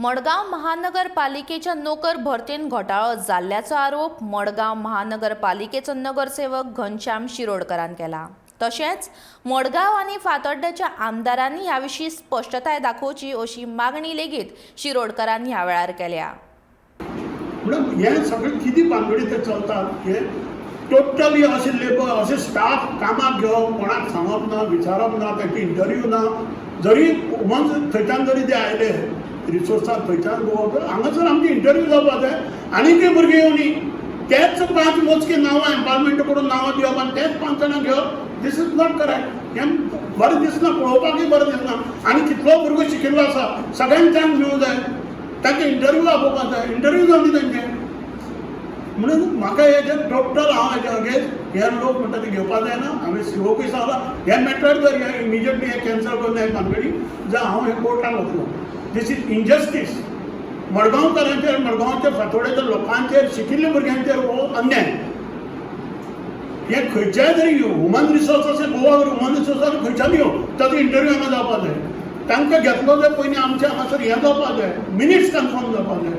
मडगांव महानगरपालिकेच्या नोकर भरतीन घोटाळो जाल्ल्याचो आरोप मडगांव महानगरपालिकेचो नगरसेवक घनश्याम शिरोडकरान केला. तशेंच मडगांव आनी फातोड्ड्याच्या आमदारांनी ह्या विशीं स्पश्टताय दाखोवची अशी मागणी लेगीत शिरोडकरान ह्या वेळार केल्या. म्हणून हे सगळें कितें भानगडी ते चलतात, हे टोटली अशें लेबर, अशें स्टाफ कामाक घेवप, कोणाक सांगप ना, विचारप ना, तांची इंटरव्यू ना. जरी वन्स थंयच्यान जरी ते आयले रिसोर्सान थंयच्यान गोवा हांगासर आमची इंटरव्यू जावपा जाय. आनी ते भुरगे येवनी तेच पांच मोजके नांवां एम्पावरमेंट करून नांवां दिवप आनी तेच पांच जाणां घेवप, this is not correct. हें बरें दिसना, पळोवपाकूय बरें दिसना. आनी कितलो भुरगो शिकिल्लो आसा, सगळ्यांक चान्स मेळूं जाय, तांकां इंटरव्यू आपोवपाक जाय, इंटरव्यू जावंदी तांचे. म्हणून म्हाका हेजेर टोटल हांव हेजे अगेन्स्ट. हे लोक म्हणटा ते घेवपा जायना. हांवें सीओकूय सांगलां, हे मॅटर जर हे इमिजिएटली हे कॅन्सल करून हे भानगडी जाल्यार हांव हे कोर्टान वतलो. This is injustice. मडगांवकारांचेर, मडगांवच्या, फातोड्याच्या लोकांचेर, शिकिल्ल्या भुरग्यांचेर हो अन्याय. हे खंयच्याय तरी ह्युमन रिसोर्स अशें गोवा ह्युमन रिसोर्सान खंयच्यान येवं, ताचो इंटरव्यू हांगा जावपा जाय. तांकां घेतलो जाल्यार पयलीं आमच्या हांगासर हें जावपा जाय, मिनिट्स कन्फर्म जावपा जाय.